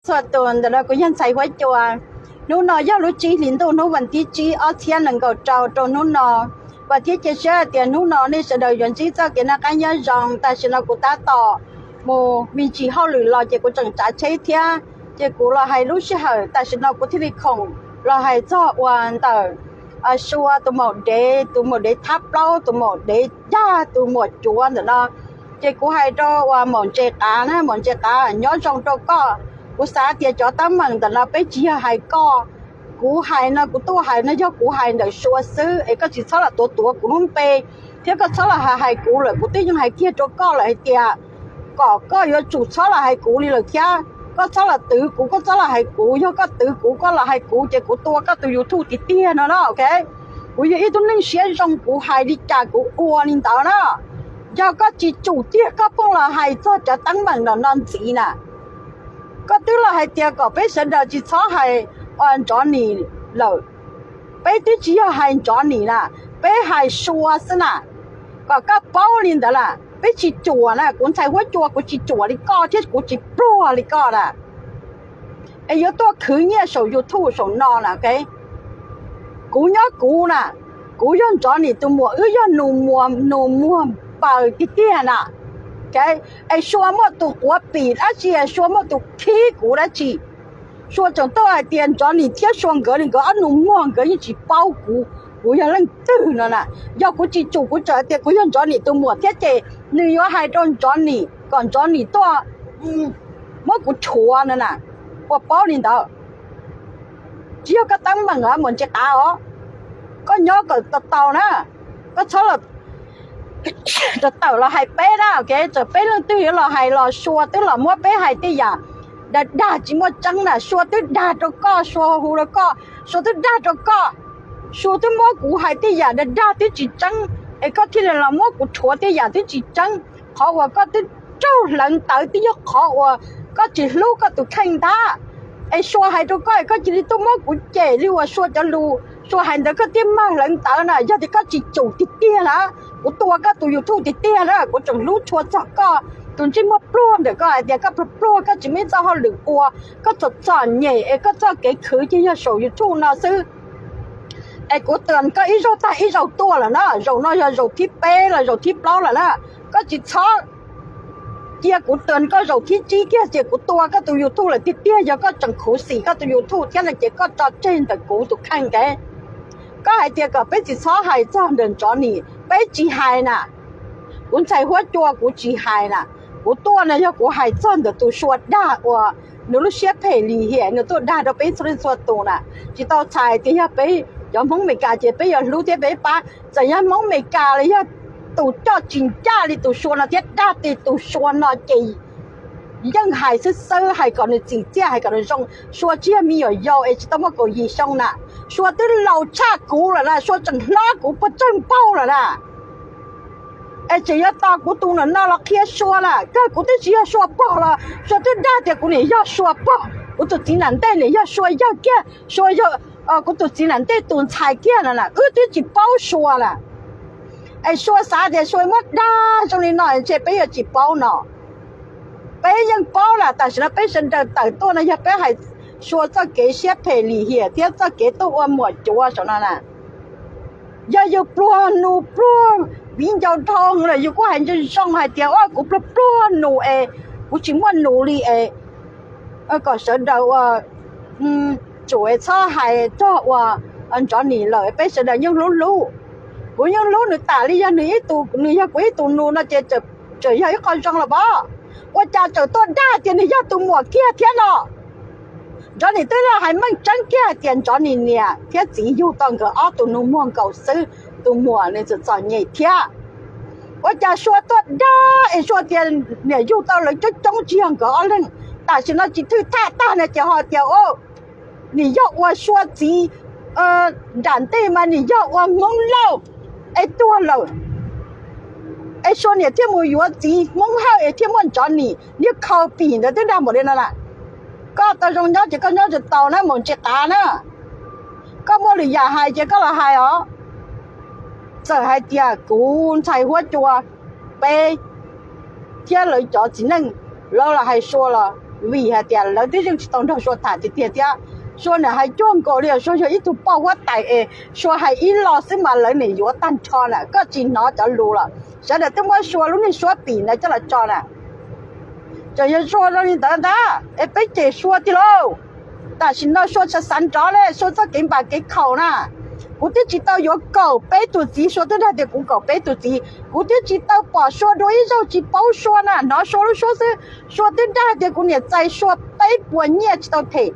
Txhua tus, ntawm no kuv yog Ntxhais Huab Cua. Hnub no yog lub tsib hlis ntuj hnub vas thib tsib ob txhiab nees nkaum rau rau hnub no. Vam thiab cia siab hais tias hnub no nej sawv daws yuav ntsib txoj kev noj qab nyob zoo. Tam sim no kuv tab tom mus me ntsis hauj lwm los ces kuv tseem tsav tsheb thiab, ces kuv los hais lub sij hawm tam sim no kuv thiaj li khoom los hais txog uas ntawm Sua tus maum dev, tus maum dev thab plaub, tus maum dev dag tus muam cuav ntawm no. Ces kuv hais rau uas maum Ntses Qav na, maum Ntses Qav, nyob zoo rau koj. Kuv xav tias cov teeb meem ntawm no peb tsis yog hais koj. Kuv hais no, kuv tuaj hais no yog kuv hais ntawm Sua xwb, es koj tsis txhob los tuav tuav kuv lub npe, thiab koj txhob los hais hais kuv lawm. Kuv twb yeej hais kiag rau koj lawm hais tias kom koj yuav tsum txhob los hais kuv li lawm thiab koj txhob los twv kuv, koj txhob los hais kuv. Yog koj twv kuv, koj los hais kuv ces kuv tua koj tus YouTube tiag tiag no na, ok? Kuv yog ib tug neeg siab zoo, kuv hais li cas kuv ua li ntawd na. Yog koj tsis tsum tiag koj pheej los hais txog cov teeb meem no no ntxiv na. Koj twb los hais tias kom peb sawv daws tsis txhob hais Nrov Nim lawm. Peb twb tsis yog hais Nrov Nim na, peb hais Sua xwb na. Kom koj paub li ntawd na, peb tsis cuam na, kuv Ntxhais Huab Cua kuv tsis cuam li koj thiab kuv tsis pluag li koj na. Es yuav tuaj khwv nyiaj saum YouTube saum no na, ok? Kuv nyob kuv na, kuv yog Nrov Nim tus muam, wb yog nus muag, nus muag paws tiag tiag na. Es Sua muaj tus quav pim dab tsi, Sua muaj tus khib kuv dab tsi? Sua tseem tuaj hais tias Nrov Nim thiab Sua nkawd li nkawd ob nus muag nkawd yeej tsis paub kuv, kuv yog leej twg no na. Yog kuv tsis tsum, kuv tseem hais tias kuv yog Nrov Nim tus muam thiab ces nws yuav hais rau Nrov Nim kom Nrov Nim tuaj muab kuv rhuav no na. Ua paub li ntawd. Tsis yog koj teeb meem os, maum Ntses Qav os. Koj nyob kom tau tau na, koj txhob los tawm los hais peb na, ok? Txawm peb leej twg yuav los hais los Sua twb los muab peb hais tej yam dag dag tsis muaj tseeb na. Sua twb dag rau koj, Sua hu rau koj, Sua twb dag rau koj. Sua twb muab kuv hais tej yam dag dag twb tsis tseeb, es koj thiaj li los muab kuv rhuav tej yam twb tsis tseeb. Qhov uas koj twb raug hlawv ntawv twb yog qhov uas koj tsis hlub koj tus kheej ntag. Es Sua hais rau koj es koj cia li tuaj muab kuv cem li uas Sua cov lus Sua hais ntawd koj thiaj mag hlawv ntawv na. Yog tias koj tsis tsum tiag tiag na, kuv tua koj tus YouTube tiag tiag na. Kuv tseem hlub tshua txog koj tus ntsej muag pluag ntawm koj hais tias koj pluag pluag, koj tsis muaj ib txoj hauj lwm ua, koj txom txom nyem es koj txoj kev khwv ces yog saum YouTube no xwb. Es kuv twb koj ib zaug tag ib zaug tuaj lawm na, zaum no yog zaum thib peb los zaum thib plaub lawm na. Koj tsis txhob, cia kuv twb koj zaum thib tsib kiag ces kuv tua koj tus YouTube lawm tiag tiag. Yog koj tseem khuv xim koj tus YouTube thiab no ces koj tso tseg ntawm kuv tus kheej, ok? Koj hais tias kom peb tsis txhob hais txog ntawm Nrov Nim, peb tsis hais na. Kuv Ntxhais Huab Cua kuv tsis hais na. Kuv tuaj no yog kuv hais txog ntawm tus Sua dag uas nws lub siab phem lim hiam nws tuaj dag rau peb txhua leej txhua tus na. Tsis tau txhais tias yog peb cov Hmoob Amelikas ces peb yuav hlub thiab peb pab. Txawm yog Hmoob Amelikas los yog tus coj tsis ncaj li tus Sua no thiab dag li tus Sua no ces yeej hais xwb xwb, hais kom nws txim txiaj, hais kom nws zoo. Sua tsis yog me nyuam yaus es tsis tau muaj kaum yim xyoo na. Sua twb laus tshaj kuv lawm na, Sua tseem hlob kuv pes tsawg npaug lawm na. Es tseem yuav tos kuv tus no no los qhia Sua na, kawg kuv twb tsis yog Sua pog los Sua twb dag tias kuv niam yog Sua pog, kuv tus txiv nam ntej niam yog Sua yawg kiag, Sua yog kuv tus txiv nam ntej tus ntxhais kiag no na, wb twb tsis paub Sua na. Es Sua xav tias Sua muab dag zoo li no ntshe peb yuav tsis paub no. Peb yeej paub lawm, tam sim no peb sawv daws tawm tuaj no yog peb hais Sua txoj kev siab phem lim hiam thiab txoj kev tuaj ua muam cuav saum no na. Yog yus pluag nus pluag viv ncaus dhau lawm yus kuj hais zoo zoo hais tias ua kuv pluag pluag nus es kuv tsis muaj nus li es kom sawv daws ua tsum es txhob hais txog uas Nrov Nim lawm, peb sawv daws yeej hlub hlub. Kuv yeej hlub nws tas li, yog nws ib tus, nws yog kuv ib tus nus no ces tseem yog ib qho zoo los pab. Ua cas tseem tuaj dag tias nws yog tus muam kiag thiab no? Nrov Nim twb los hais meej tseeb kiag hais tias Nrov Nim niam thiab txiv yug tau nkawd ob tus nus muag nkaus xwb, tus muam nws txom txom nyem thiab. Ua cas Sua tuaj dag es Sua tias niam yug tau lawv coob coob tsis yog nkawd ob leeg. Tam sim no tsis thwj thaj tag no ces ho tias nim yog ua Sua txiv nram ntej mas nim yog ua Hmoob Lauj es tuag lawm, es Sua niam thiaj mus yuav txiv Hmoob Hawj es thiaj muaj Nrov Nim, niag khaus pim ntawd twb dag npaum li no lawm. Koj tau zoo nyob ces koj nyob tsis tau na, maum ntsis qav na. Koj muaj lwm yam hais ces koj los hais os. Txawm hais tias kuv ntxhais huab cua peb thiab lawv cov txiv neej lawv los hais Sua los vim hais tias lawv twb yeej tsis tau nrog Sua tham tiag tiag thiab. Sua nim hais cuag nkaus li Sua yog ib tug poj huab tais es Sua hais ib lo xwb mas lawv nim yuav tag nrho na. Koj tsis hnov cov lus los sawv daws twb muab Sua lub niag suab pim ntawd coj los tso na. Tseem yog Sua zoo li ntawd ntag es peb cem Sua tiag lauj. Tam sim no Sua tsis xav nrov li, Sua txoj kev npam kev khaum na. Kuv twb tsis tau yuav kaum peb tus txiv, Sua twb dag tias kuv kaum peb tus txiv. Kuv twb tsis tau pom Sua dua ib zaug tsis paub Sua na, hnov Sua lub suab xwb. Sua twb dag tias kuv niam txais Sua peb puas nyiaj tsis tau them.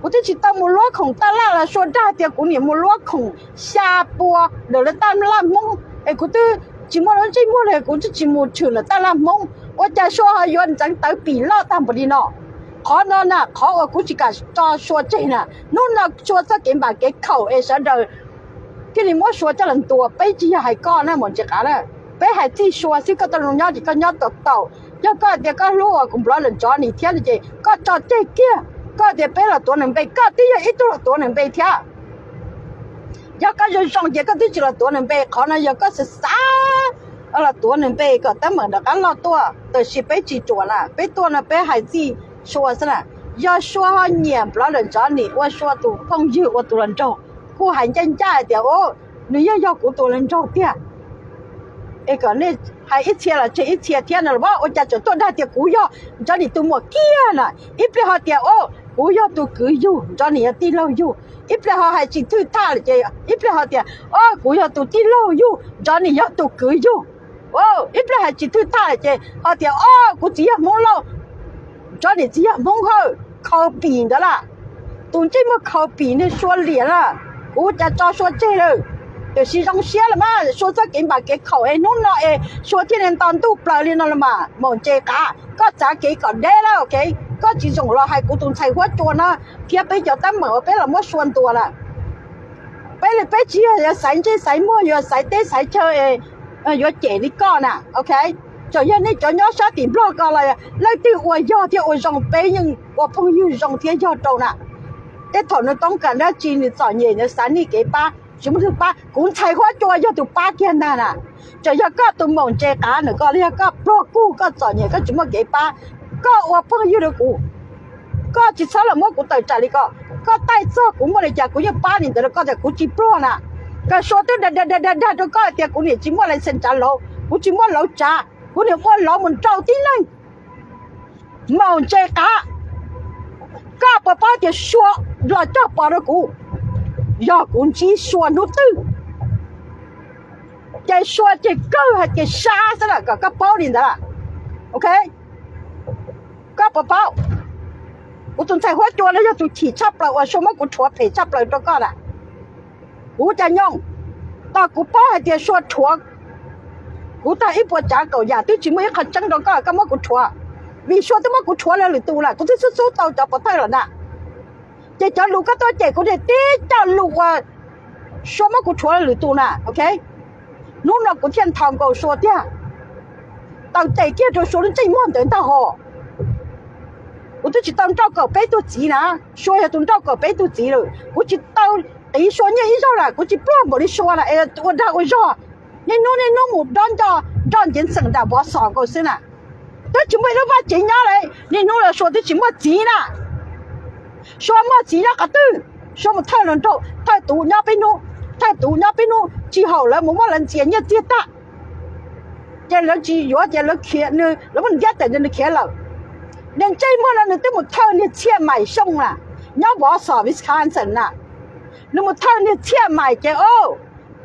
Kuv twb tsis tau mus luab khoom taj laj los Sua dag tias kuv niam mus luab khoom xya pua ntawm lawv taj laj Hmoob es kuv twb tsis muaj lub ntsej muag li, kuv twb tsis mus tshwm ntawm taj laj Hmoob. Ua cas Sua ho yuav ntxeev tawv pim loj tag npaum li no? Qhov no na qhov uas kuv tsis kam tso Sua tseg na. Hnub no Sua txoj kev npam kev khaum es sawv daws thiaj li muab Sua coj los ntuas. Peb tsis yog hais koj na Maum Ntses Qav na, peb hais txij Sua xwb. Koj tau zoo nyob ces koj nyob tau tau. Yog koj hais tias koj hlub uas kuv nplov lawm Johnny thiab no ces koj tso tseg kiag. Koj tias peb los tuav nws npe, koj twb yog ib tug los tuav nws npe thiab. Yog koj zoo zoo ces koj twb tsis los tuav nws npe. Qhov no yog koj xav xav los tuav nws npe kom teeb meem rov qab loj tuaj, tab sis peb tsis ruam na, peb tuaj no peb hais txij Sua xwb na. Yog Sua ho nyiam nplov lawm Johnny ua Sua tus phooj ywg ua tus hluas nraug, kuj hais ncaj ncaj hais tias, o, nws yeej yog kuv tus hluas nraug tiag. Es kom nej hais ib txhia los tseg ib txhia thiab no los ua cas tseem tuaj dag tias kuv yog Johnny tus muam kiag na. Ib pliag ho tias, o, kuv yog tus kwv yug, Johnny yog tij laug yug. Ib pliag ho hais tsis thwj thaj lawm ces ib pliag ho tias, o, kuv yog tus tij laug yug, Johnny yog tus kwv yug. Ib pliag hais tsis thwj thaj lawm ces ho tias, o, kuv txiv yog Hmoob Lauj, Johnny txiv yog Hmoob Hawj. Khaus pim ntawd lawm. Tus ntsej muag khaus pim niag Sua liam lawm. Kuv cas tso Sua tseg lawm. Tiam sis zoo siab los mas Sua txoj kev npam kev khaum es hnub no es Sua thiaj li nto ntuj plaws li no los mas Maum Ntses Qav, koj txav kev kom deb lawm, ok. Koj tsis zoo los hais kuv tus ntxhais huab cua no thiab peb cov teeb meem uas peb los muab Sua ntuas lawm. Peb li peb tsis yog yuav xaiv ntsej xaiv muag, yuav xaiv teb xaiv chaw, yuav cem li koj na, ok. Txawm yog nej cov nyob sab tim Nplog ko los leej twg ua yog thiab ua zoo peb yeej ua phooj ywg zoo thiab yog rau na. Tej thaum nws toob kas dab tsi nws txom nyem nws xav nij kev pab, tsis muaj leej twg pab. Kuv ntxhais huab cua yog tus pab kiag ntag na. Txawm yog koj tus Maum Ntses Qav nws ko los yog koj pluag kuj koj txom nyem koj tsis muaj kev pab, koj ua phooj ywg rau kuv. Koj tsis txhob los muab kuv tawm tsam li ko. Koj taij txog kuv muaj li cas kuv yeej pab li ntawd rau koj tias kuv tsis pluag na. Koj Sua twb dag dag dag dag rau koj hais tias kuv niam tsis muaj license tsav lauv, kuv tsis muaj lauv tsav, kuv niam ua lauv mus nrau tib neeg. Maum Ntses Qav, koj puas paub tias Sua los coj pos rau kuv? Yog kuv ntsib Sua hnub twg ces Sua ces kawg hais tias sab xwb lawm, kom koj paub li ntawd lawm, ok. Koj puas paub? Kuv tus ntxhais huab cua no yog tus chim tshaj plaws uas Sua muab kuv rhuav phem tshaj plaws rau koj na. Kuv cas nyooj, tos kuv paub hais tias Sua rhuav kuv tag ib puas tsav kaum yam twb tsis muaj ib qho tseeb rau koj, koj muab kuv rhuav. Vim Sua twb muab kuv rhuav los lwm tus lawm, kuv twb xub xub tau cov pov thawj lawm na. Ces cov lus koj tuaj cem kuv tiag tib cov lus uas Sua muab kuv rhuav los lwm tus na, ok. Hnub no kuv thiaj nthos nkaus Sua tiag, tau cem kiag rau Sua lub ntsej muag ntawd ntag hos. Kuv twb tsis tau nrauj kaum peb tug txiv na, Sua yog tus nrauj kaum peb tug txiv lawm. Kuv tsis tau qiv Sua nyiaj ib zaug lawm, kuv tsis pluag npaum li Sua na es ua dag ua zog. Niaj hnub niaj hnub mus dob nco nroj ncev xeem nram Vov Xos nkaus xwb na. Twb tsis muaj ib lub vaj tsev nyob li, niaj hnub los Sua twb tsis muaj txiv na. Sua muaj txiv nyob qhov twg? Sua mus thawj hluas nraug, thawj tus nyob peb hnub, thawj tus nyob peb hnub tsis haum, lawv mus muab lawv ntxias nyiaj txiag tag. Ces lawv tsis yuav ces lawv khiav, lawv muab ntiab tawm ces nws khiav lawm. Niag ntsej muag no nws twb mus thawj niag Txhiaj Maim Xyooj na, nyob Vov Xos Wisconsin na. Nws mus thawj niag Txhiaj Maim ces, o,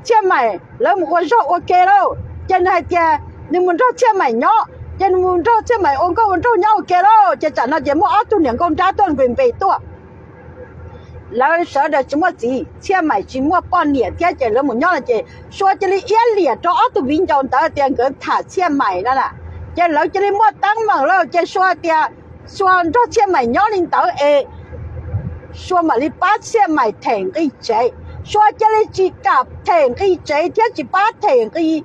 Txhiaj Maim lawv mus ua zog ua ke lauj, ces nws hais tias nws mus nrog Txhiaj Maim nyob, ces nws mus nrog Txhiaj Maim ua nkauj ua nraug nyob ua ke lauj, ces tsam no ces muaj ob tug niam nkauj nrab tuaj npe npe tuaj. Lawv sawv daws tsis muaj txiv, Txhiaj Maim tsis muaj poj niam thiab ces lawv mus nyob no ces Sua cia li iab liam rau ob tug viv ncaus ntawd tias nkawd tham Txhiaj Maim no na. Ces lawv cia li muaj teeb meem lawm ces Sua tias Sua nrog Txhiaj Maim nyob li ntawd es Sua mam li pab Txhiaj Maim them nqi tsev. Sua cia li tsis kam them nqi tsev thiab tsis pab them nqi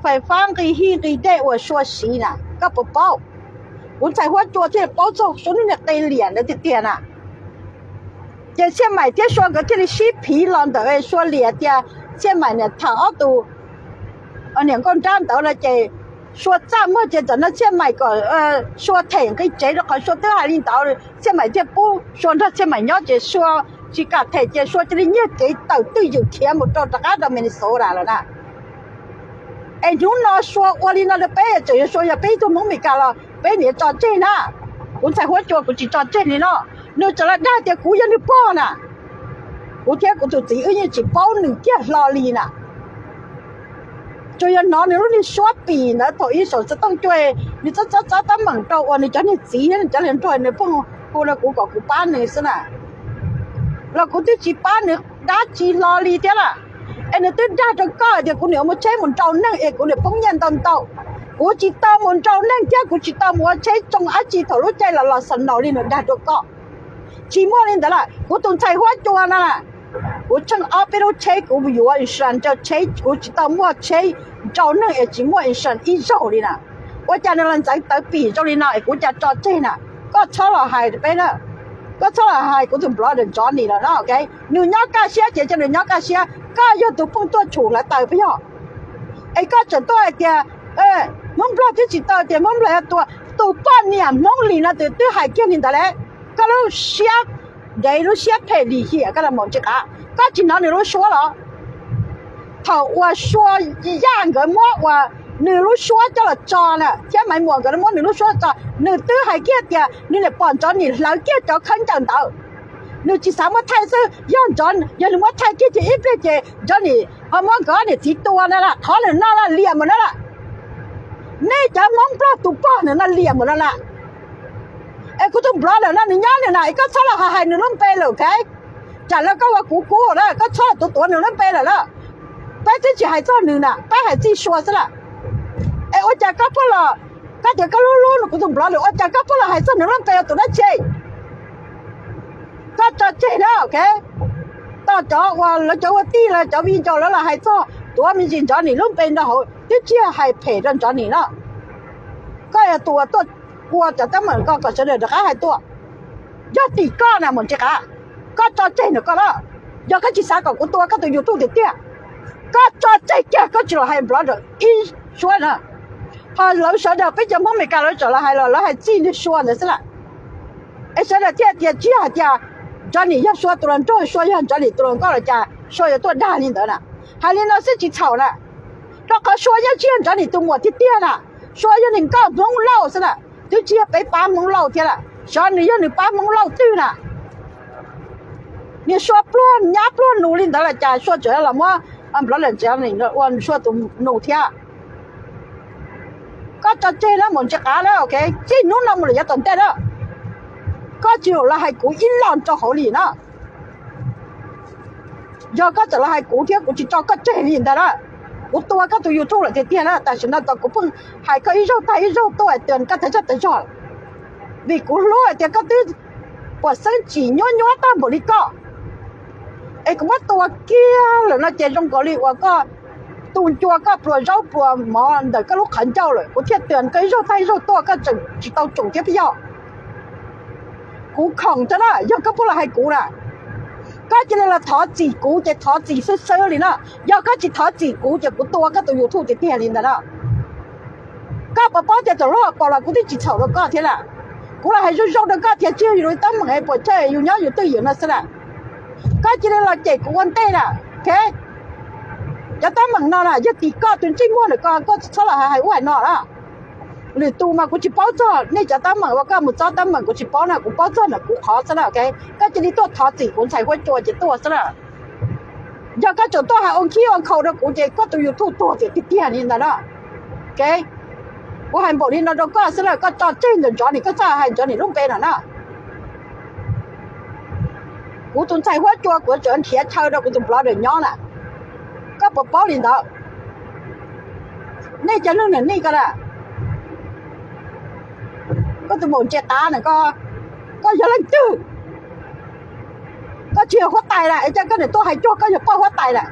fais fab nqi hij nqi dej uas Sua siv na, koj puas paub? Kuv ntxhais huab cua thiaj li paub txog Sua lub niag qe liam ntawd tiag tiag na. Ces Txhiaj Maim thiab Sua nkawd thiaj li sib phiv los ntawm Sua liam tias Txhiaj Maim niam tham ob tus niam nkauj nrab ntawd no ces Sua txaj muag ces txawm no Txhiaj Maim kom Sua them nqi tsev rau qhov Sua twb hais li ntawd Txhiaj Maim thiaj pub Sua nrog Txhiaj Maim nyob ces Sua tsis kam them ces Sua cia li nyiag kev tawm twj ywm khiav mus rau rov qab rau Minnesota lawm na. Es hnub no Sua ua li no rau peb tseem yog Sua yog peb ib tug Hmoob Meskas los peb niam tso tseg na. Kuv ntxhais huab cua kuv tsis tso tseg li no. Nws tseem los dag tias kuv yog nws pog na. Kuv thiab kuv tus txiv wb yeej tsis paub nws kiag hlo li na. Tsuas yog hnov nws lub niag suab pim ntawd thaum ib saum xov tooj cuaj, nws txob txob txob teeb meem rau uas nws cov niag txiv thiab nws cov hluas nraug nws pheej hu rau kuv kom kuv pab nws xwb na. Los kuv twb tsis pab nws dab tsi hlo li thiab lawm. Es nws twb dag rau koj tias kuv niam mus tsheb mus nrau neeg es kuv niam poob nyiaj ntau ntau. Kuv tsis tau mus nrau neeg thiab kuv tsis tau mus ua tsheb tsoo dab tsi thaum lub caij los los xav naus li nws dag rau koj. Tsis muaj li ntawd lawm, kuv tus ntxhais huab cua no, kuv tsheej ob peb lub tsheb kuv yuav insurance rau tsheb, kuv tsis tau muaj tsheb nrau neeg es tsis muaj insurance ib zaug li na. Ua cas nws los ntxeev tawv pim zoo li no es kuv cas tso tseg na. Koj txhob los hais peb na, koj txhob los hais kuv tus blogger Johnny lawm no, ok. Nws nyob kaj siab ces cia nws nyob kaj siab, koj yog tus pheej tuaj tshum hlawv taws puas yog? Es koj tseem tuaj hais tias Hmoob Nplog twb tsis tau tias Hmoob Nplog yuav tua, tus poj niam Hmoob Lis no twb hais kiag li ntawd lawm. Koj lub siab dev lub siab phem lim hiam koj los Maum Ntsis Qav, koj tsis hnov nws lub suab los? Thaum uas Sua Yaj nkawd muab uas nws lub suab coj los tso na thiab Maiv Muas nkawd muab nws lub suab los tso, nws twb hais kiag tias nws niam pom Johnny hlawv kiag cov khaub ncaws ntawd, nws tsis xav muab thaij xwb, yog Johnny, yog nws muab thaij kiag ces ib pliag ces Johnny ho muab nkawd niam txiv tua na, thov nws no na, liam mus na lawm. Nej cov Hmoob Nplog tus pog nws no liam mus no na. Es kuv tus blogger no nws nyob nws na, es koj txhob los hais nws lub npe lawm, ok. Tsam no koj ua kuv kub na, koj txhob tuav tuav nws lub npe lawm na. Peb twb tsis hais txog nws na, peb hais txij Sua xwb lawm. Es ua cas koj pheej los, koj tias koj hlub hlub kuv tus blogger, ua cas koj pheej los hais txog nws lub npe ua tus dab tsi? Koj tso tseg na, ok. Tau cov uas lawv cov ua tij los cov viv ncaus lawv los hais txog tuav me ntsis Johnny lub npe nrog hauv, twb tsis yog hais phem rau Johnny no. Koj yog tus uas tuaj ua cov teeb meem ko kom sawv daws rov qab hais tuaj. Yog tim koj na Maum Ntsis Qav, koj tso tseg ntawm koj na. Yog koj tsis xav kom kuv tua koj tus YouTube tiag tiag, koj tso tseg kiag, koj tsis los hais blogger ib suab na. Ho lawv sawv daws peb cov Hmoob Meskas lawv tseem los hais los lawv hais txij niag Sua ntawd xwb lawm. Es sawv daws thiaj tias tsis yog hais tias Johnny yog Sua tus hluas nraug, Sua yog Johnny tus hluas nkauj los cas Sua yuav tuaj dag li ntawd na. Hais li no xwb tsis txhaum na, rau qhov Sua yeej tsis yog Johnny tus muam tiag tiag na. Sua yog nws nkauj Hmoob Lauj xwb na, twb tsis yog peb pab Hmoob Lauj thiab lawm, xyov nws yog nws pab Hmoob Lauj twg na. Niag Sua pluag nyab pluag nus li ntawd los cas Sua tseem los muab blogger Johnny ua Sua tus nus thiab. Koj tso tseg na Maum Ntsis Qav na, ok, txij hnub no mus lawm yav tom ntej na, koj tsis los hais kuv ib los rau hauv li na. Yog koj txawm los hais kuv thiab kuv tsis tso koj tseg li ntag na. Kuv tua koj tus YouTube lawm tiag tiag na, tam sim no tos kuv pheej hais koj ib zaug tag ib zaug tuaj hais tias koj tag zog tag zog, vim kuv hlub hais tias koj twb puas xeeb tsim nyuab nyuab tag npaum li koj. Es kuv muab tua kiag lawm no ces zoo nkaus li uas koj tu ncua koj pluas zaub pluas mov ntawm koj lub qhov ncauj lawm, kuv thiaj tias koj ib zaug tag ib zaug tuaj koj tseem tsis tau tsoom thiab peb yog. Kuv khoom thiab na, yog koj pheej los hais kuv na, koj cia li los thov txim kuv ces thov txim xwb xwb li na. Yog koj tsis thov txim kuv ces kuv tua koj tus YouTube tiag tiag li ntawd na. Koj puas paub tias thaum lub hauv paus los kuv twb tsis txhaum rau koj thiab na. Kuv los hais zoo zoo rau koj tias tsis yog yus li teeb meem es puas chawj yus nyob yus twj ywm no xwb na. Koj cia li los cem kuv ua ntej na, ok. Cov teeb meem no na yog tim koj tus ntsej muag ntawm koj, koj txhob los hais ub hais no na. Lwm tus mas kuv tsis paub txog, nej cov teeb meem uas koj mus txob teeb meem kuv tsis paub na, kuv paub txog ntawm kuv qhov xwb na, ok. Koj cia li tuaj thov txim kuv ntxhais huab cua ces tuaj xwb na. Yog koj tseem tuaj hais ua khib ua nkhaus rau kuv ces koj tus YouTube tuag tiag tiag li ntawd na. Ok, kuv hais npaum li no rau koj xwb na, koj tso tseg ntawm Johnny, koj txhob hais Johnny lub npe no na. Kuv tus ntxhais huab cua kuv tseem nrhiav chaw rau kuv tus blogger nyob na. Koj puas paub li ntawd? Nej cov neeg niam nej ko na, koj tus Maum Ntsis Qav na, koj yog leej twg? Koj tsis yog huab tais lawm es cas koj niam tuaj hais cuag koj yog poj huab tais lawm?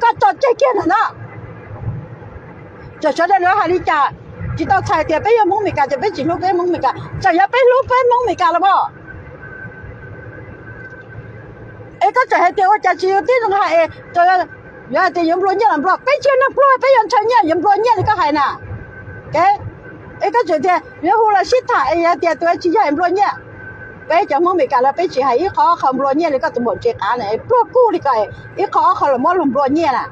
Koj tso tseg kiag ntawm no. Txawm sawv daws lawv hais li cas, tsis tau txhais tias peb yog Hmoob Meskas ces peb tsis hlub peb Hmoob Meskas, txawm yog peb hlub peb Hmoob Meskas los mas. Es koj tseem hais tias ua cas tsis yus tib zoo hais, yuav hais tias yuav nplua nyiaj los nplua, peb tsis yog neeg pluag peb yuav ntshaw nyiaj yuav nplua nyiaj li koj hais na. Es koj tseem tias yuav hu los sib tham es yog tias tus tsis yog es nplua nyiaj. Peb cov Hmoob Amelikas los peb tsis hais ib qho ob qho nplua nyiaj li koj tus maum ntses qav na, pluag kuj li ko, ib qho ob qho los muab luag nplua nyiaj na.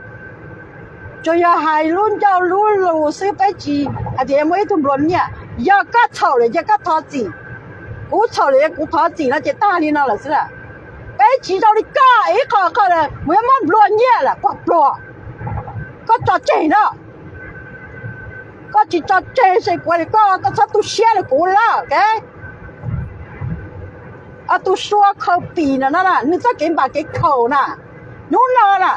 Tsuas yog hais lub ncauj lub lus xwb, peb tsis hais tias yuav muab ib tug nplua nyiaj. Yog koj txhaum lawm ces koj thov txim, kuv txhaum lawm ces kuv thov txim no ces tag li no lawm xwb lawm. Peb tsis zoo li koj ib qho qho mus yuav muab nplua nyiaj lawm, pog pluag. Koj tso tseg no, koj tsis tso tseg se kuv li koj, koj txhob tu siab li kuv lawm. Tus Sua khaws pim no na, nws txoj kev npam kev khaum na, hnub no na,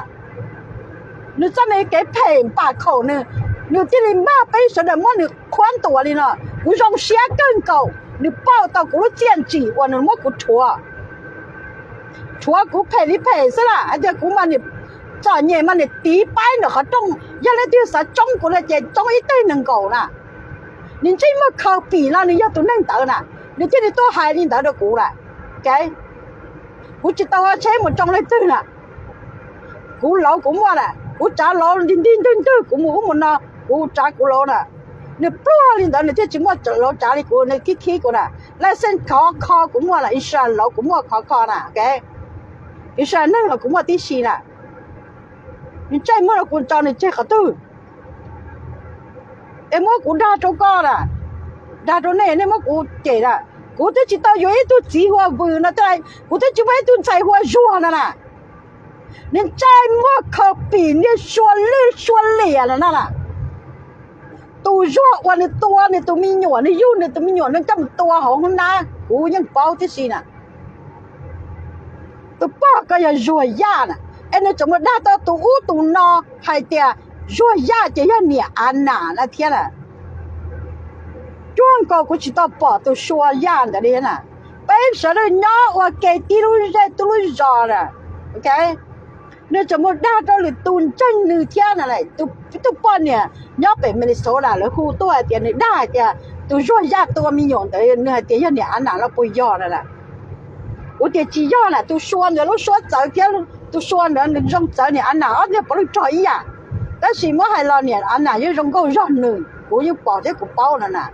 nws txoj me kev phem npam khaum nws, nws thiaj li mag peb sawv daws muab nws qhuab ntuas li no. Kuv zoo siab kawg nkaus nws pauj tau kuv lub txiaj ntsim uas nws muab kuv rhuav, rhuav kuv phem li phem xwb lawm. Hais tias kuv mas niam txom nyem mas niam tiv paib ntawm qhov rooj, yog leej twg xav tsoob kuv no ces tsoob ib teg nees nkaum na. Nws ntsej muag khaws pim no nws yog tus neeg ntawd na, nws thiaj li tuaj hais li ntawd rau kuv lawm. Kuv tsis tau ua tsheb mus tsoo leej twg na, kuv lauv kuv muaj na, kuv tsav lauv nti nti ntwg ntwg kuv mus ub mus no, kuv tsav kuv lauv na. Nws pluag li ntawd nws thiaj tsis muaj lauv tsav li kuv, nws khib khib kuv na. Laj xeej khov kho kuv muaj na, ib sab lauv kuv muaj khov kho na, ib sab neeg los kuv muaj tib si na. Nws ntsej muag no kuv tso nws tseg qhov twg? Es muab kuv dag rau koj na, dag rau nej, nej muab kuv cem na. Kuv twb tsis tau yuav ib tug txiv hu ua Vws no, kuv twb tsis muaj ib tug ntxhais hu ua Zuag no na. Nws ntsej muag khaws pim niag Sua Lwj Sua Liam no na. Tus Zuag uas nws tua nws tus me nyuam, nws yug nws tus me nyuam nws coj mus tua hauv hoob nab kuv yeej paub tib si na. Tus pog ko yog Zuag Yaj na, es nws tseem mus dag tau tus ub tus no hais tias Zuag Yaj ces yog niam Av Nam na thiab na. Cuag nkaus kuv tsis tau pom tus Sua Yaj ntawd li na. Peb sawv daws nyob ua ke tib lub zej tib lub zos na. Nws tseem mus dag rau lwm tus ntseeg nws thiab na. Tus poj niam nyob pem Minnesota lawv hu tuaj hais tias nws dag hais tias tus Zuag Yaj tua me nyuam ntawd nws hais tias yog niam Av Nam los puas yog na. Kuv tias tsis yog na, tus Sua ntawd lub suab txawv thiab tus Sua ntawd nws zoo txawv niam Av Nam ob niag puav leej rog ib yam. Tab sis muab hais los niam Av Nam yeej zoo nkauj zog nws, kuv yeej pom thiab kuv paub no na.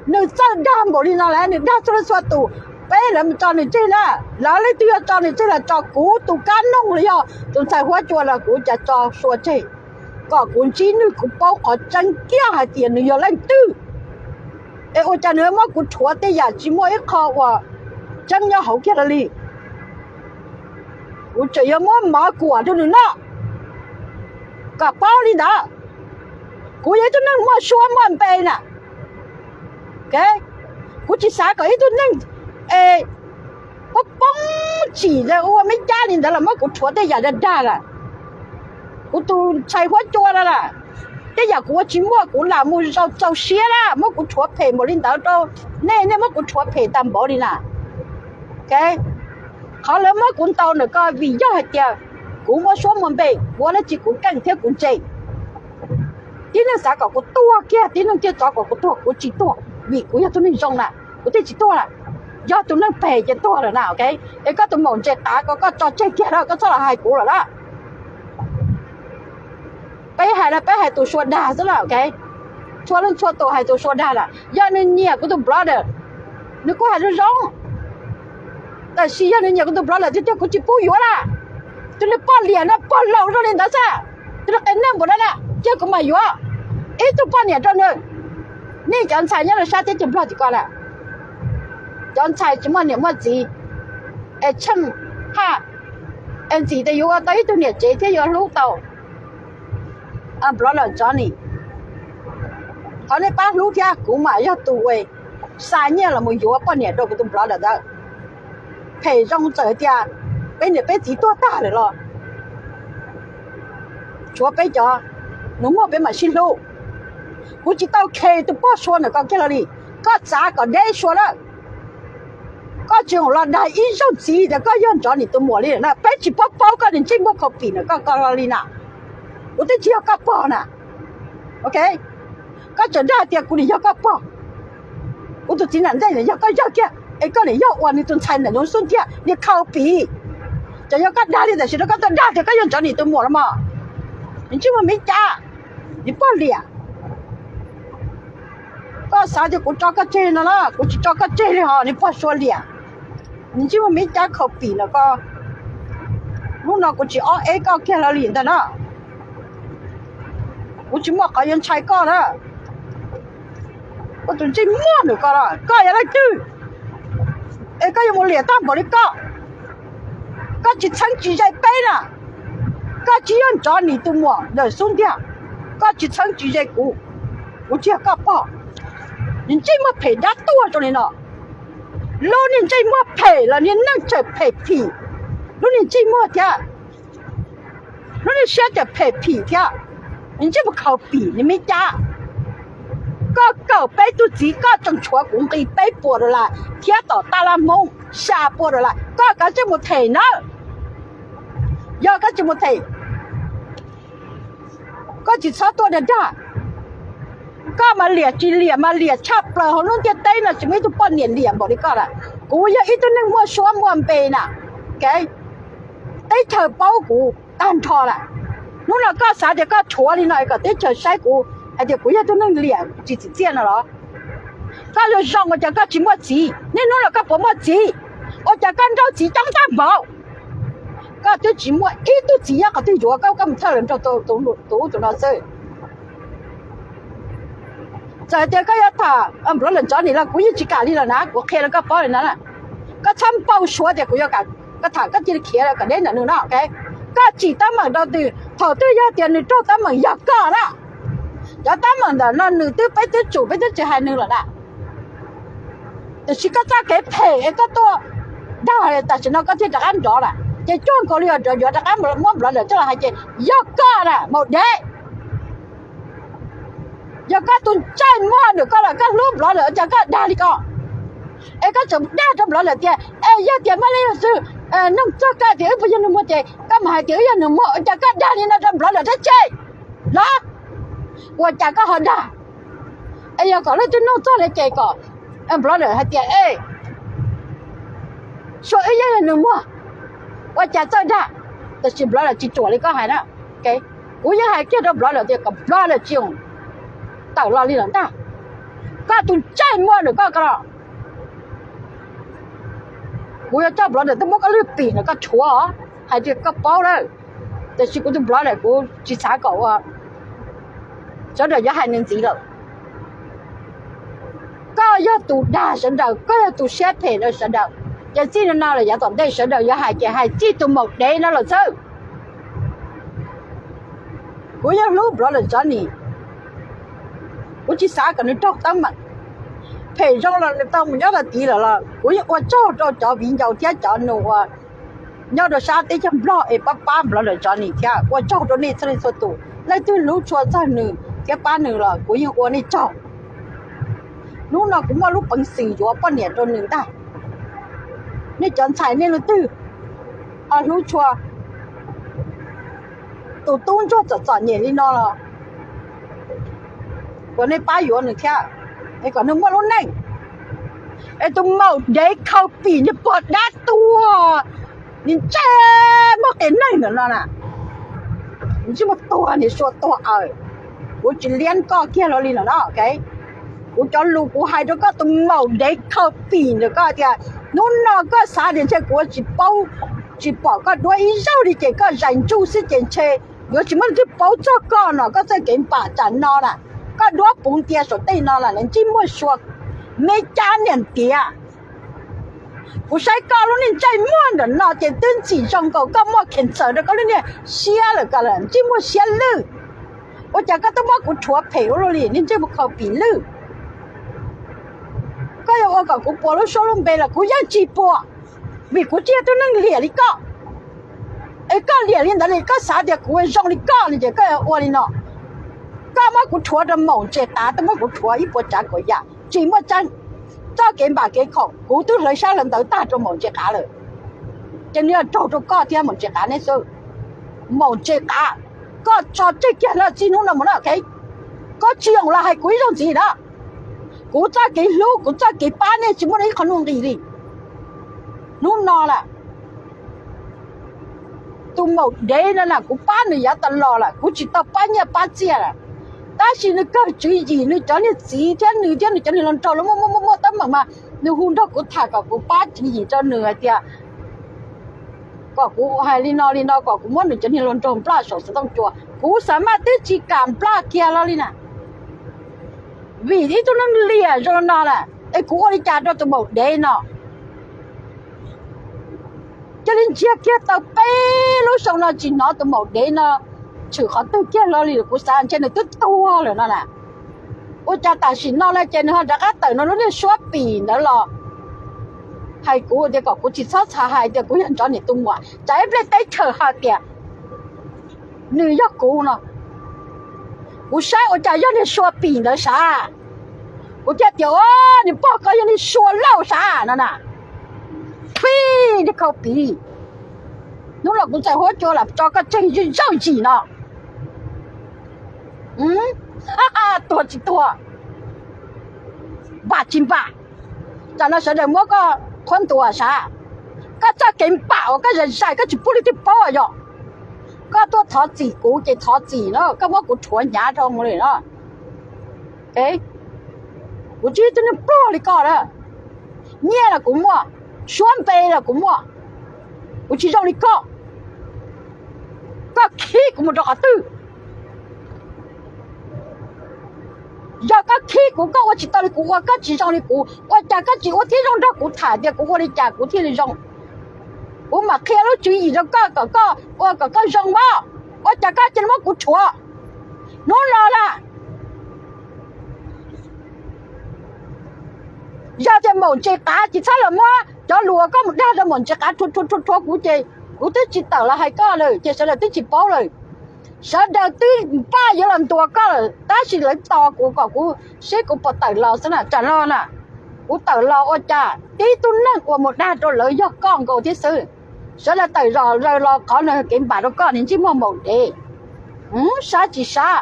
Nws txawj dag npaum li no lawm, nws dag txhua leej txhua tus, peb lawv mus tso nws tseg na. Lawv leej twg yuav tso nws tseg los tso, kuv tus kab noog los yog tus ntxhais huab cua los kuv cas tso Sua tseg, kom kuv ntsib nws kuv paub qhov tseeb kiag hais tias nws yog leej twg. Es ua cas nws muab kuv rhuav tej yam tsis muaj ib qho uas tseeb nyob hauv kiag li. Kuv tseem yuav muab mov kuam rau nws noj kom paub li ntawd. Kuv yog ib tug neeg muaj suab muaj npe na. Kuv tsis xav kom ib tug neeg poob poob tsim ua me cab li ntawd los muab kuv rhuav tej yam dag dag lawm. Kuv tus ntxhais huab cua no na, tej yam kuv ua tsis muaj kuv lam mus zaum txaus siab na, muab kuv rhuav phem npaum li ntawd rau nej, nej muab kuv rhuav phem tag npaum li na. Qhov lawv muab kuv ntaus ntawm ko vim yog hais tias kuv muaj suab muaj npe, kuv ua dab tsi kuv keej thiab kuv ntse. Tib neeg xav kom kuv tuag kiag, tib neeg thiaj xav kom kuv tuag, kuv tsis tuag vim kuv yog tus neeg zoo na, kuv thiaj tsis tuag na. Yog tus neeg phem ces tuag lawm na. Es koj tus maum ntses qav ko koj tso tseg kiag na, koj txhob los hais kuv lawm na. Peb hais no peb hais tus Sua dag xwb na. Txhua leej txhua tus hais tus Sua dag lawm, yog nws nyiam kuv tus brother, nws kuj hais zoo zoo. Tab sis yog nws nyiam kuv tus brother tiag tiag kuv tsis pub yuav na. Tus niag poj liam no pog laus zoo li ntawd xwb, tus niag qias neeg npaum no na, cia kuv mam yuav. Ib tug poj niam rau nws. Nej cov ntxhais nyob rau sab teb chaws Nplog tim ko na, cov ntxhais tsis muaj niam muaj txiv, es tsheej haj, es ntxim tias yuav ua tau ib tug niam tsev thiab yuav hlub tau brother Johnny. Thov nej pab hlub thiab, kuv mam yog tus uas xa nyiaj los mus yuav poj niam rau kuv tus brother ntawd. Phem zoo txawm tias peb niam peb txiv tuag tag lawm los tshuav peb cov nus muag peb mam sib hlub. Kuv tsis tau khes tus poj Sua ntawm ko kiag los li. Koj txav kom deb Sua lawm, koj tsis los dag ib zaug txiv tias koj yog Johnny tus muam li na. Peb tsis paub paub koj niag ntsej muag khaus pim ntawm ko ko li na. Kuv twb tsis yog koj pog na. Koj tseem dag tias kuv niam yog koj pog. Kuv tus txiv nam ntxawg yog koj yawg kiag, es koj niam yog uas nws tus ntxhais ntawm nws xub ntiag niag khaus pim. Tseem yog koj dag li tam sim no koj tuaj dag tias koj yog Johnny tus muam los mas. Nws ntsej muag me cas, nws poj liam. Koj xav tias kuv tso koj tseg no na, kuv tsis tso koj tseg li hos niag pog Sua Liam. Nws ntsej muag me cab khaus pim no koj. Hnub no kuv tsis ob eb koj kiag hlo li ntag na. Kuv tsis muaj qhov yuav ntshai koj na. Koj tus ntsej muag ntawm koj, koj yog leej twg es koj yuav mus liam tag npaum li koj? Koj tsis txheeb tsis ze peb na. Koj tsis yog Ntsov Nis tus muam ntawm xub ntiag. Koj tsis txheeb tsis ze kuv. Kuv tsis yog koj pog. Niag ntsej muag phem dab tuag zoo li no. Lub niag ntsej muag phem los niag neej tseem phem phim. Lub niag ntsej muag thiab lub niag siab tseem phem phim thiab. Niag ntsej muag khaus pim niag me cab. Koj kawm peb tug txiv koj tseem tshuav kuv nqi peb puas dollar thiab tom taj laj Hmoob xya puas dollar, koj kav tsij mus them nawb. Yog koj tsis mus them, koj tsis txhob tuaj dag dag. Koj mas liam tsis liam mas liam tshaj plaws hauv lub ntiaj teb no tsis muaj ib tug poj niam liam npaum li koj lawm. Kuv yog ib tug neeg muaj suab muaj npe na, teb chaws paub kuv tag nrho lawm. Hnub no koj xav tias koj rhuav li no es kom teb chaws saib kuv hais tias kuv yog tug neeg liam tsis tsim txiaj no los? Koj zoo zoo ua cas koj tsis muaj txiv? Niaj hnub no koj puas muaj txiv? Ua cas koj nrauj txiv coob tag npaum? Koj twb tsis muaj ib tug txiv nyob qhov twg yuav koj, koj mus thawj lawv nrog tus ub tus no xwb. Txawm tias koj yuav tham Nplov Lawm Tsov Nim los kuv yeej tsis kam li lawm na, kuv qhia rau koj paub li no na. Koj txhob npau suav tias kuv yuav kam, koj tham koj cia li khiav kom deb ntawm nws no. Koj tsim teeb meem rau twg? Thaum twg yog tias nws raug teeb meem yog koj na. Cov teeb meem ntawm no nws twb, peb twb tsum, peb twb tsis hais nws lawm na. Tiam sis koj txoj kev phem es koj tuaj dag tam sim no koj thiaj rov qab nrov lawm ces cuag nkaus li yuav rov, yuav rov qab muab Nplov Lawm coj los hais ces yog koj na maum dev. Yog koj tus ntsej muag ntawm koj los koj hlub Nplov Lawm ua cas koj dag li ko? Es koj tseem dag rau Nplov Lawm tias es yog tias Mab Lib Xwb nug txog koj tias wb puas yog nus muag ces koj mam hais tias wb yog nus muag, ua cas koj dag li no rau Nplov Lawm dab tsi los? Ua cas koj ho dag? Es yog kom leej twg nug txog li ces kom Nplov Lawm hais tias es Sua wb yeej yog nus muag, ua cas txawj dag? Tiam sis Nplov Lawm tsis ruam li koj hais na. Kuv yeej hais kiag rau Nplov Lawm tias kom Nplov Lawm tsis tawm los li lawm ntag. Koj tus ntsej muag ntawm koj ko los, kuv yuav coj Nplov Lawm tuaj muab koj lwj pim ntawm koj rhuav, hais tias koj paub lawm. Tiam sis kuv tus Nplov Lawm kuv tsis xav kom ua, sawv daws yuav hais nws ntxiv lawm. Koj yog tus dag sawv daws, koj yog tus siab phem rau sawv daws, ces txij no no lawm yav tom ntej sawv daws yuav hais ces hais txij tus maum dev no lawm xwb. Kuv yeej hlub Nplov Lawm Tsov Nim, kuv tsis xav kom nws raug teeb meem. Phem zoo los nws tau mus nyob tau tid lawm los kuv yeej ua tsaug rau cov viv ncaus thiab cov nus uas nyob rau sab teb chaws Nplog es pab pab Nplov Lawm Tsov Nim thiab ua tsaug rau nej txhua leej txhua tus. Leej twg hlub tshua txog nws thiab pab nws los kuv yeej ua nej tsaug. Hnub no kuv muaj lub peev xwm yuav poj niam rau nws ntag. Nej cov ntxhais nej leej twg ho hlub tshua tus tub ntsuag txom txom nyem li no los kom nej pab yuav nws thiab, es kom nws muaj lub neej. Es tus maum dev khaws pim niag pog dab tuag, niag ntsej muag qias neeg ntawm no na, ntsej muag tuag niag Sua tuag aws. Kuv tsis liab koj kiag hlo li no na. Kuv cov lus kuv hais rau koj tus maum dev khaws pim ntawm koj tias hnub no koj xav tias ntshe kuv tsis paub, tsis pom koj duab ib zaug li ces koj zais ntsuj xwb ces ntshe yuav tsis muaj leej twg paub txog koj no, koj txoj kev npam tsam no na. Koj duab puv ntia saum tej no na, ntsej muag Sua, me cab niam ntiav. Kuv saib koj lub niag ntsej muag ntawm no ces twb ntxim zoo nkaus koj muaj cancer rau koj lub niag siab lawm, koj ntsej muag siab lwj. Ua cas koj twb muab kuv rhuav phem ua luaj li, niag ntsej muag khaws pim lwj. Koj yuav ua kom kuv puas lub suab lub npe los kuv yeej tsis puas, vim kuv tsis yog tug neeg liam li koj. Es koj liam li ntawd li, koj xav tias kuv zoo li koj li ces koj yuav ua li no. Koj muab kuv rhuav rau maum ntses qav, twb muab kuv rhuav ib puas tsav kaum yam tsis muaj tseeb. Txoj kev npam kev khaum kuv twb hlawv sab hlawv ntawv tag rau maum ntses qav lawm, ces nws yuav raug rau koj thiab maum ntses qav neb xwb. Maum ntses qav, koj tso tseg kiag lawm txij hnub no mus na. Koj tsis zoo los hais kuv ib zaug ntxiv na. Kuv txoj kev hlub, kuv txoj kev pab nej tsis muaj ib qho nuj nqis li. Hnub no lawm, tus maum dev no na kuv pab nws yav tas los lawm, kuv tsis tau pab nyiaj pab txiaj lawm. Tab sis nws kawg tswv yim, nws cov niag txiv thiab nws thiab nws cov niag hluas nraug lawv muaj muaj muaj muaj teeb meem mas nws hu nrog kuv tham kom kuv pab tswv yim rau nws hais tias kom kuv hais li no li no kom kuv muab nws cov niag hluas nraug nplaj saum xov tooj cua. Kuv xav mas twb tsis kam nplaj kiag los li na. Vim ib tug neeg liam zoo no na, es kuv ua li cas rau tus maum dev no? Cia li ntsiag kiag tau peb lub xyoo no tsis hnov tus maum dev no tshwm qhov twg kiag los li, kuv xav ntshe nws twb tuag lawm no na. Ua cas tam sim no no ces nws ho rov qab tawm nws lub niag suab pim ntawd los hais kuv tias kom kuv tsis txhob txhais hais tias kuv yog Ntsov niam tus muam, tsam ib pliag teb chaws hais tias nws yog kuv no. Kuv saib ua cas yog niag sua pim ntawd sav, kuv thiaj tias, o, niag pog ko yog niag sua lauj sav no na. Phij, niag khau pim, hnub no kuv txawm huab cua lam tso koj tseg zaum yim no. Tuag tsis tuag, npam tsis npam, tsam no sawv daws muab koj qhuab ntuas sav. Koj txoj kev npam uas koj zais zais koj tsis pub leej twg paub yog koj tuaj thov txim kuv ces thov txim no, koj muab kuv rhuav hnyav rau mus li no. Kuv tsis yog tus neeg pluag li koj na. Nyiaj los kuv muaj, suab npe los kuv muaj, kuv tsis zoo li koj. Koj khib kuv mus rau qhov twg? Yog koj khib kuv, koj ua tsis tau li kuv ua, koj tsis zoo li kuv, ua cas koj tsis ua thiab zoo nrog kuv tham tias kuv ua li cas kuv thiaj li zoo? Kuv mam qhia lub tswv yim rau koj kom koj ua kom koj zoo mas, ua cas koj cia li muab kuv rhuav hnub no na? Yog tias maum ntses qav tsis txhob los muab cov lus uas koj mus dag rau maum ntses qav rhuav rhuav rhuav kuv ces kuv twb tsis tawm los hais koj lawm ces sawv daws twb tsis paub lawm. Sawv daws twb npaj yuav los ntuas koj lawm tab sis lawv tos kuv kom kuv seb kuv puas tawm los xwb na. Tsam no na, kuv tawm los ua cas tib tug neeg uas mus dag rau lawv yog koj nkaus thiab xwb. Sawv daws tawm zom zaws los qhov no kev npam rau koj niag ntsej muag maum dev. Sab tsis sab,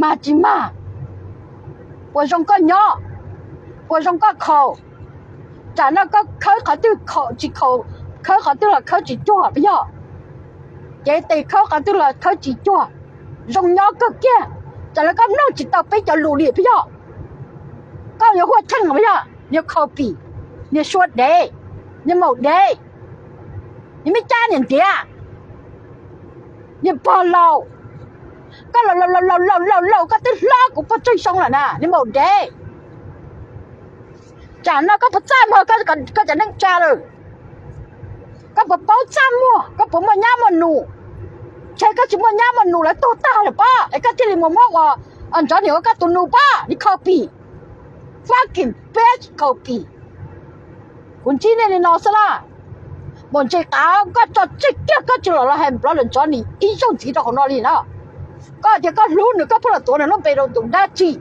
mag tsis mag, puas zoo koj nyob, puas zoo koj khaus? Tsam no koj khawb qhov twg tsis khaus, khawb qhov twg los khawb tsis cuag puas yog? Cev tes khawb qhov twg los khawb tsis cuag, zoo nyob kawg kiag. Tsam no koj mloog tsis tau peb cov lus li puas yog? Koj yuav huaj cheej puas yog? Niag khau pim, niag sua dev, niag maum dev, niag me cab niam ntiav, niag pog laus. Koj laus laus laus laus laus laus, koj twb hlob kuv pog tsawg xyoo lawm na, niag maum dev. Tsam no koj puas txaj muag koj cov neej tsa lawm? Koj puas paub txaj muag, koj puas muaj nyab muaj nus? Ntshe koj tsis muaj nyab muaj nus, lawv tuag tag lawm pob es koj thiaj li mus muab ua Ntsov niam ua koj tus nus pob, niag khau pim. Fucking bitch, khau pim. Kuv ntsib nej li no xwb na. Maum ntses qav, koj tso tseg kiag, koj tsis los los hais nplog lawm Ntsov niam ib zaug ntxiv rau hauv no li na. Koj tias koj hlub nws, koj pheej los tuav nws lub npe rau tus dab tsi?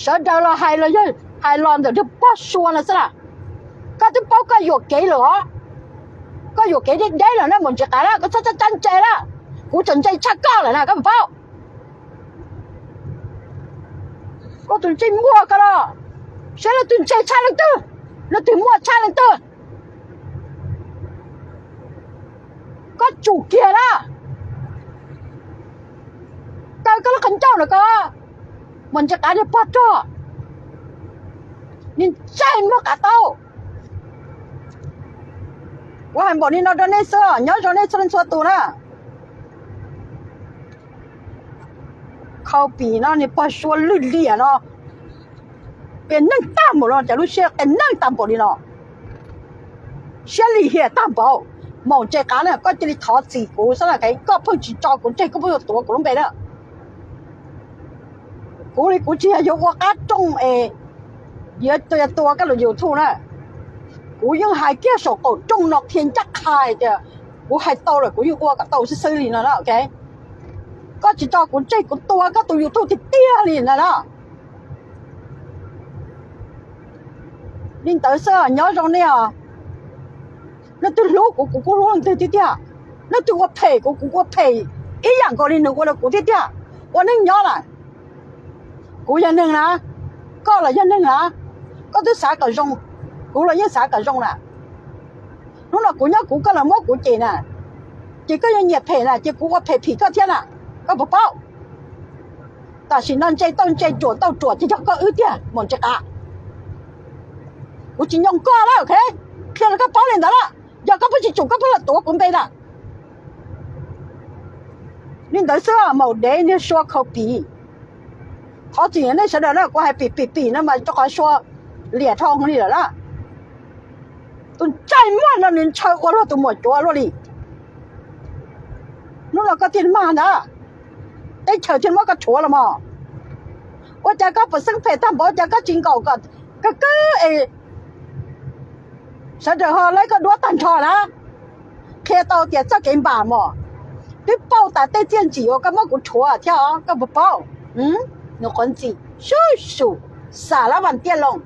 Sawv daws los hais los yog hais los ntawm niag pog sua no xwb na. Koj twb paub koj yuam kev lawm os. Koj yuam kev deb deb lawm na maum ntses qav na, koj txhob txhob ntse na. Kuv tseem ntse tshaj koj lawm na, koj puas paub? Koj tus ntsej muag ko los, saib leej twg ntse tshaj leej twg, leej twg muaj tshaj leej twg. Koj tsum kiag na. Kaw koj lub qhov ncauj na koj, maum ntses qav niag pog rog, niag ntsej muag qav taub. Kuv hais npaum li no rau nej xwb, nyob zoo nej txhua leej txhua tus na. Khau pim no, niag pog sua lwj liam no, qias neeg tag npaum no, cas lub siab qias neeg tag npaum li no, siab lim hiam tag npaum. Maum ntses qav na, koj cia li thov txim kuv xwb na, koj pheej tsis tso kuv tseg, koj pheej yuav tuav kuv lub npe na. Kuv li kuv tsis yog yuav ua qab rooj es yuav tua koj lub YouTube na. Kuv yeej hais kiag saum qaum rooj no qhia ncaj qha tias kuv hais tau lawm kuv yeej ua kom tau xwb xwb li no na, ok. Koj tsis tso kuv tseg kuv tua koj tus YouTube tiag tiag li ntag na. Li ntawd xwb, nyob zoo nej os. Leej twg hlub kuv, kuv kuj hlub leej twg thiab tiag. Leej twg ua phem kuv, kuv ua phem ib yam nkaus li nws ua rau kuv thiab tiag. Ua neej nyob lawm, kuv yog neeg na, koj los yog neeg na, koj twb xav kom zoo, kuv los yeej xav kom zoo na. Hnub no kuv nyob kuv, koj los muab kuv cem na, ces koj yuav nyiam phem na, ces kuv ua phem phim koj thiab na, koj puas paub? Tam sim no ntse tauj ntse ruam tauj ruam ces yog koj wb tiag Maum Ntsis Qav. Kuv tsis nyoo koj lawm, qhia rau koj paub li ntawd lawm. Yog koj pheej tsis tsum koj pheej los tuav kuv npe lawm. Li ntawd xwb, maum dev niag sua khaus pim. Thov txim nej sawv daws na, kuv hais pim pim pim no mas rau qhov sua liam dhau li lawm na. Tus ntxhais muag no nws ntshaw ua luaj tus muam cuav luaj li. Hnub no koj thiaj mag ntag, teb chaws thiaj muab koj rhuav los mog. Ua cas koj puas xeeb phem tag npaum, ua cas koj tsis nkaum kom kawg kawg es sawv daws ho laib koj duab tag nrho na? Qhia tau tias txoj kev npam mog, twb pauj tas tej txiaj ntsim uas koj muab kuv rhuav thiab os, koj puas paub? Nws quav ntxim sub sus, xav lab vas tiaj loo.